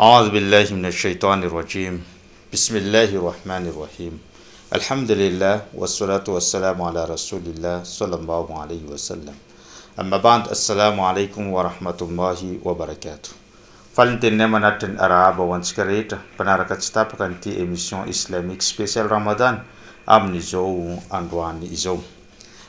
Aouzu billahi mina shaytani rajim Bismillahi rahmani rahim Alhamdulillah wassalatu wassalamu ala rasulillah sallallahu alayhi wa sallam Amma ba'd Assalamu alaikum wa rahmatullahi wa barakatuh Faly ny teninay manatitra ny arahaba ho antsika rehetra mpanaraka tsy tapaka an'ity émission islamique spécial Ramadan amin'izao androany izao.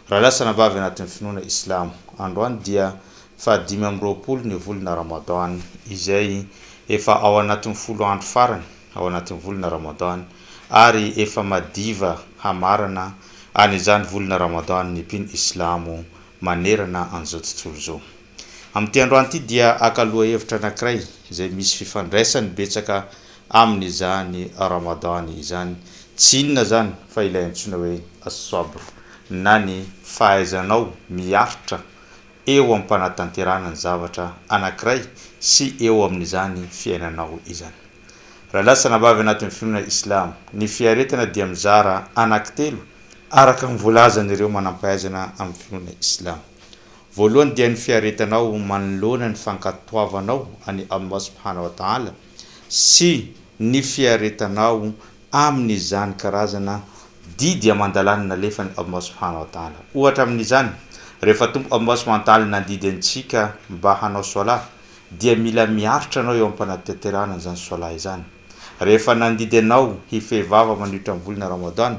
Rahalahy sy anabavy anatin'ny finoana islamo, androany dia faha 25 ny volana Ramadan izay efa ao anatin'ny folo andro farany ao anatin'ny volana Ramadan ary efa madiva hamarana an'izany volana Ramadan ny mpino islamo manerana an'izao tontolo izao. Amin'ity androany ity dia haka lohahevitra anankiray izay misy fifandraisany betsaka amin'izany Ramadan izany. Tsy inona izany fa ilay antsoina hoe as-sabr na ny fahaizanao miaritra eo am-panatanterahana ny zavatra anankiray sy eo amin'izany fiainanao izany. Rahalahy sy anabavy anatin'ny finoana Islamo, ny fiaretana dia mizara anankitelo araka ny voalazan'ireo manampahaizana amin'ny finoana Islamo. Voalohany dia ny fiaretanao manoloana ny fankatoavanao an'i Allah subhanahu wa ta'ala sy ny fiaretanao amin'izany karazana didy aman-dalàna nalefan'i Allah subhanahu wa ta'ala. Ohatra amin'izany, rehefa Tompo Allah subhanahu wa ta'ala nandidy antsika mba hanao soalah dia mila miaritra anao eo am-panatanterahana an'izany soalah izany. Rehefa nandidy anao hifehy vava mandritra ny volana Ramadan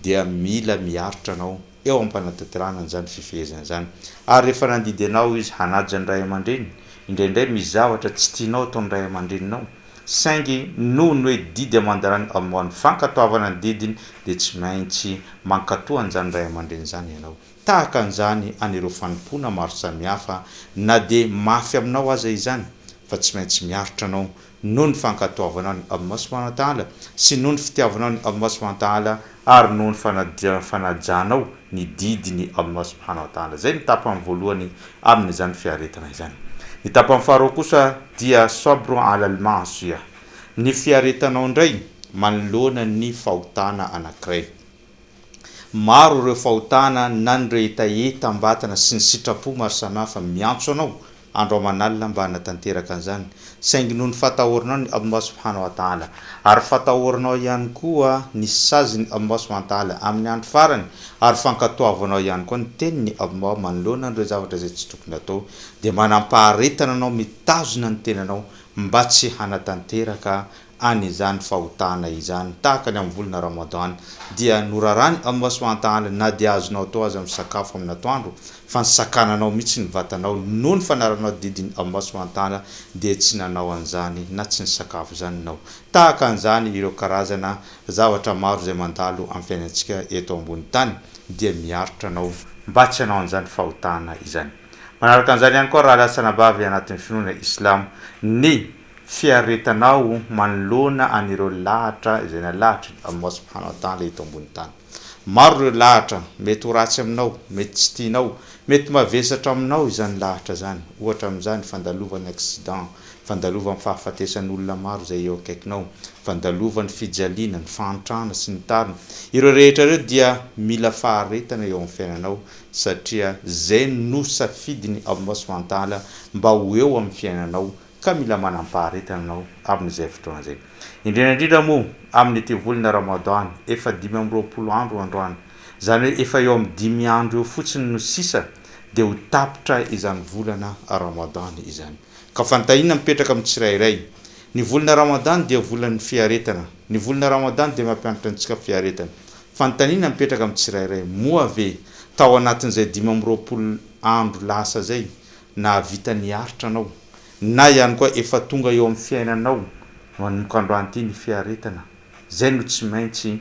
dia mila miaritra anao eo am-panatanterahana an'izany fifehezana izany. Ary rehefa nandidy anao Izy hanaja ny ray aman-dreny, indraindray misy zavatra tsy tianao ataon'ny ray aman-dreninao, saingy noho ny hoe didy aman-dalàn'i Allah ny fankatoavana ny didiny dia tsy maintsy mankatoa an'izany ray aman-dreny izany ianao. Tahaka an'izany an'ireo fanompoana maro samihafa na dia mafy aminao aza izany fa tsy maintsy miaritra anao noho ny fankatoavanao an'i Allah subhanahu wa ta'ala sy noho ny fitiavanao an'i Allah subhanahu wa ta'ala ary noho ny fanajanao ny didin'i Allah subhanahu wa ta'ala. Izay ny tapany voalohany amin'izany fiaretana izany. Ny tapany faharoa kosa dia sabru ala al-ma'siyah, ny fiaretanao indray manoloana ny fahotana anankiray. Maro ireo fahotana na ny ireo hetahetam-batana sy ny sitrapo maro samihafa miantso anao andro aman'alina mba hanatanteraka an'izany, saingy noho ny fatahoranao ny Allah subhanahu wa ta'ala, ary fatahoranao ihany koa ny sazin'i Allah subhanahu wa ta'ala amin'ny andro farany, ary fankatoavanao ihany koa ny tenin'i Allah manoloana an'ireo zavatra izay tsy tokony atao, dia manam-paharetana anao mitazona ny tenanao mba tsy hanatanteraka an'izany fahotana izany, tahaka ny amin'ny volana Ramadan, dia noraràn'i Allah subhanahu wa ta'ala na dia azonao atao aza misakafo amin'ny atoandro, fa nisakananao mihitsy ny vatanao noho ny fanaranao didin'i Allah subhanahu wa ta'ala dia tsy nanao an'izany na tsy nisakafo izany ianao. Tahaka an'izany ireo karazana zavatra maro izay mandalo amin'ny fiainantsika eto ambony tany dia miaritra anao mba tsy hanao an'izany fahotana izany. Manaraka an'izany ihany koa rahalahy sy anabavy anatin'ny finoana Islamo, ny. fiaretanao manoloana an'ireo lahatra izay nalahatry Allah subhanahu wa ta'ala eto ambony tany. Maro ireo lahatra mety ho ratsy aminao, mety tsy tianao, mety mavesatra aminao izany lahatra izany, ohatra amin'izany fandalovan'ny accident, fandalovan'ny fahafatesan'olona maro izay eo akaikinao, fandalovan'ny fijaliana, ny fahantrana sy ny tariny. Ireo rehetra ireo dia mila faharetana eo amin'ny fiainanao satria izay no safidin'i Allah subhanahu wa ta'ala mba ho eo amin'ny fiainanao ka mila manam-paharetana anao amin'izay fotoana izay. Indrindra indrindra moa amin'ity volana Ramadan efa 25 andro androany, izany hoe efa eo amin'ny dimy andro eo fotsiny no sisa dia ho tapitra izany volana Ramadan izany. Ka fanontaniana mipetraka amin'ny tsirairay, ny volana Ramadan dia volan'ny fiaretana, ny volana Ramadan dia mampianatra antsika fiaretana. Fanontaniana mipetraka amin'ny tsirairay, moa ve tao anatin'izay 25 andro lasa izay nahavita niaritra anao, na ihany koa efa tonga eo amin'ny fiainanao manomboka androany ity ny fiaretana, izay no tsy maintsy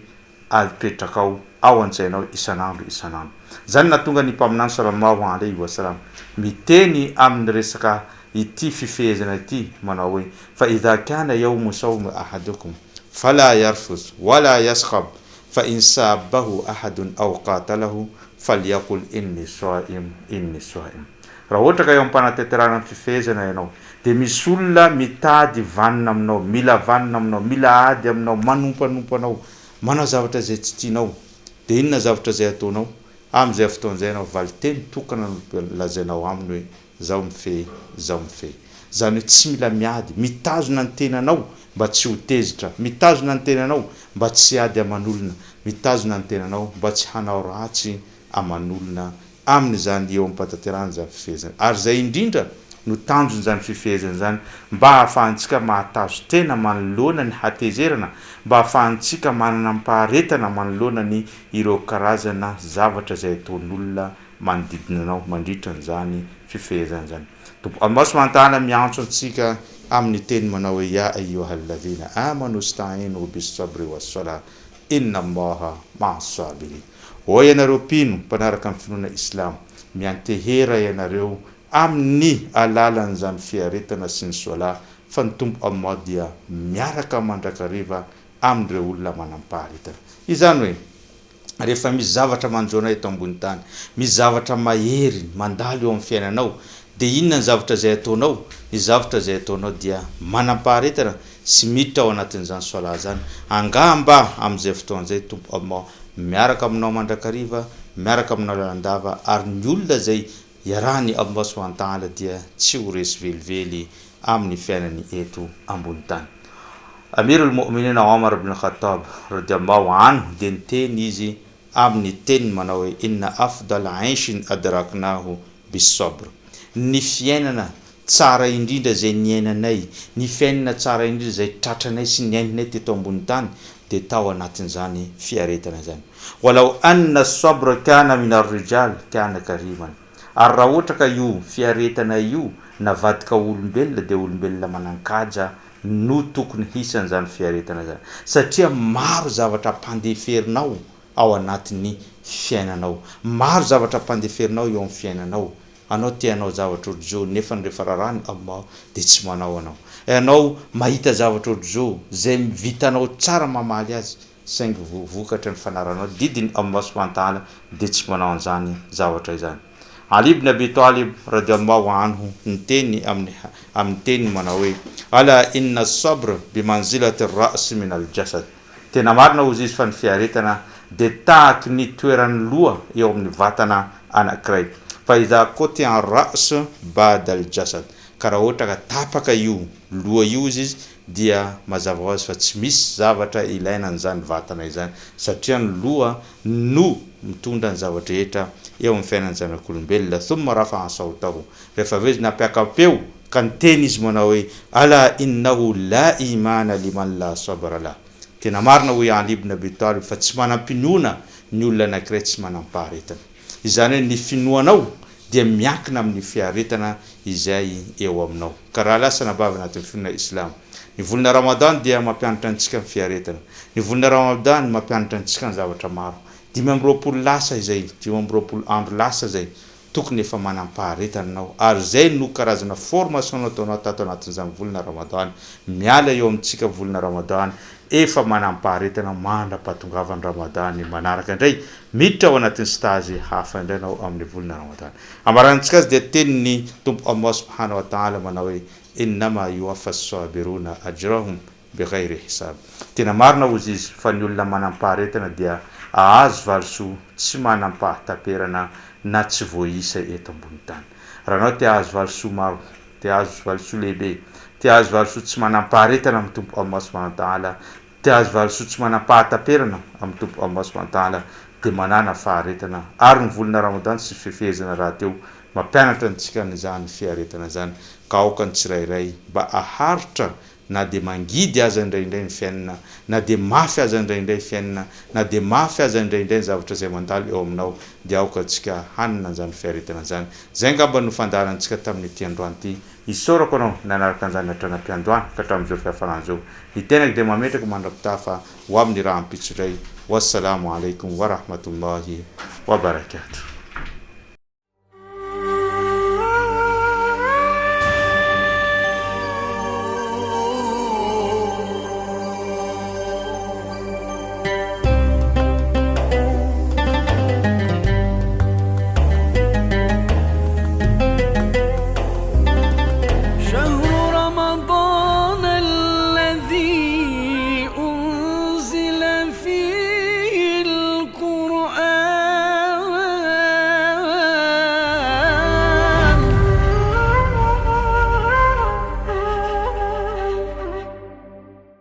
apetrakao ao an-tsainao isan'andro isan'andro. Izany nahatonga ny Mpaminany Salallahu alaihi wa salam miteny amin'ny resaka ity fifehezana ity manao hoe, Fa idha kana yawmu sawmi ahadukum fala yarfuth wala yaskhab fa in sabbahu ahadun aw qatalahu falyaqul inni sa'im inni sa'im. Raha ohatra ka eo am-panatanterahana ny fifehezana ianao, dia misy olona mitady vanona aminao, mila vanona aminao, mila ady aminao, manompanompa anao, manao zavatra izay tsy tianao, dia inona zavatra izay ataonao? Amin'izay fotoana izay ianao, valinteny tokana no lazainao aminy hoe, Zaho mifehy, zaho mifehy. Izany hoe tsy mila miady, mitazona ny tenanao mba tsy ho tezitra, mitazona ny tenanao mba tsy hiady aman'olona, mitazona ny tenanao mba tsy hanao ratsy aman'olona amin'izany eo am-patanterahana izany fifehezana. Ary izay indrindra no tanjon'izany fifehezana izany, mba hahafahantsika mahatazo-tena manoloana ny hatezerana, mba hahafahantsika manana amim-paharetana manoloana ny ireo karazana zavatra izay ataon'olona manodidina anao mandritra an'izany fifehezana izany. Tompo Allah subhanahu wa ta'ala miantso antsika amin'ny teny manao hoe, Ya ayyuhalladhina amanu ista'inu bis-sabri was-salah, inna Allaha ma'as-sabirin. Ô ianareo mpino, mpanaraka ny finoana islamo, miantehera ianareo amin'ny alalan'izany fiaretana sy ny soalah, fa ny Tompo Allah dia miaraka mandrakariva amin'ireo olona manam-paharetana. Izany hoe, rehefa misy zavatra manjo anao eto ambony tany, misy zavatra mahery mandalo eo amin'ny fiainanao, dia inona ny zavatra izay ataonao? Ny zavtra izay ataonao dia manam-paharetana sy miditra ao anatin'izany soalah izany, angamba amin'izay fotoana izay Tompo Allah miaraka aminao mandrakariva, miaraka aminao lalandava, ary ny olona izay iarahan'i Allah subhanahu wa ta'ala dia tsy ho resy velively amin'ny fiainany eto ambony tany. Amir al-Mu'minin Omar ibn Khattab radiallahu anhu dia niteny izy amin'ny teniny manao hoe, Inna afdal 'aishin adraknahu bis-sabr, Ny fiainana tsara indrindra izay niainanay, ny fiainana tsara indrindra izay tratranay sy niainanay teto ambony tany dia tao anatin'izany fiaretana izany. Walau anna as-sabra kana min ar-rijal kana kariman. Ary raha ohatra ka io fiaretana io navadika ho olombelona dia olombelona manan-kaja no tokony hisy an'izany fiaretana izany. Satria maro zavatra ampandeferinao ao anatin'ny fiainanao. Maro zavatra ampandeferinao eo amin'ny fiainanao. Anao te hanao zavatra ohatr'izao nefany rehefa raràn'i Allah dia tsy manao anao. Ianao mahita zavatra ohatr'izao izay vitanao tsara mamaly azy saingy vokatra ny fanaranao didin'i Allah subhanahu wa ta'ala dia tsy manao an'izany zavatra izany. Ali ibn Abi Talib radiallahu anhu niteny amin'ny amin'ny teniny manao hoe, Ala inna as-sabr bi manzilati ar-ra's min al-jasad. Tena marina hozy izy fa ny fiaretana dia tahaky ny toeran'ny loha eo amin'ny vatana anankiray. Fa idha quti'a ar-ra's bada al-jasad. Ka raha ohatra ka tapaka io loha io hozy izy dia mazava ho azy fa tsy misy zavatra ilaina an'izany vatana izany satria ny loha no mitondra ny zava-drehetra eo amin'ny fiainan'ny zanak'olombelona, thumma rafa'a sawtahu, rehefa avy eo izy nampiaka-peo ka niteny izy manao hoe, Ala innahu la imana liman la sabra lah, tena marina hoy Ali ibn Abi Talib fa tsy manam-pinoana ny olona anankiray tsy manam-paharetana, izany hoe ny finoanao dia miankina amin'ny fiaretana izay eo aminao. Ka raha lasa anabavy anatin'ny finoana Islamo, ny volana Ramadan dia mampianatra antsika ny fiaretana. Ny volana Ramadan mampianatra antsika ny zavatra maro. 25 lasa izay, 25 andro lasa izay, tokony efa manam-paharetana anao. Ary izay no karazana formation nataonao tato anatin'izany volana Ramadan. Miala eo amintsika volana Ramadan, efa manam-paharetana mandra-pahatongavan'ny Ramadan manaraka indray. Miditra ao anatin'ny stage hafa indray anao amin'ny volana Ramadan. Ambarantsika azy dia tenin'ny Tompo Allah subhanahu wa ta'ala manao hoe, Innama yuwaffa as-sabiruna ajrahum bighayri hisab. Tena marina hozy izy fa ny olona manam-paharetana dia ahazo valisoa tsy manam-pahataperana na tsy voaisa eto ambony tany. Raha anao te hahazo valisoa maro, te hahazo valisoa lehibe, te hahazo valisoa tsy manam-paharetana amin'ny Tompo Allah subhanahu wa ta'ala Te hahazo valisoa tsy manam-pahataperana amin'ny Tompo Allah subhanahu wa ta'ala dia manàna faharetana ary ny volana Ramadan sy fifehezana rahateo mampianatra antsika an'izany fiaretana izany ka aoka ny tsirairay mba haharitra na dia mangidy aza indraindray ny fiainana na dia mafy aza indraindray fiainana na dia mafy aza indraindray ny zavatra izay mandalo eo aminao dia aoka antsika hanana an'izany fiaretana izany. Izay angamba no fandaharantsika tamin'ity androany ity. Isaorako anao nanaraka an'izany hatrany am-piandohana ka hatramin'izao fiafarana izao. Ny tenako dia mametraka mandra-pitafa ho amin'ny rahampitso indray. Wassalamo alaikum wa rahmatullahi wa barakatuh.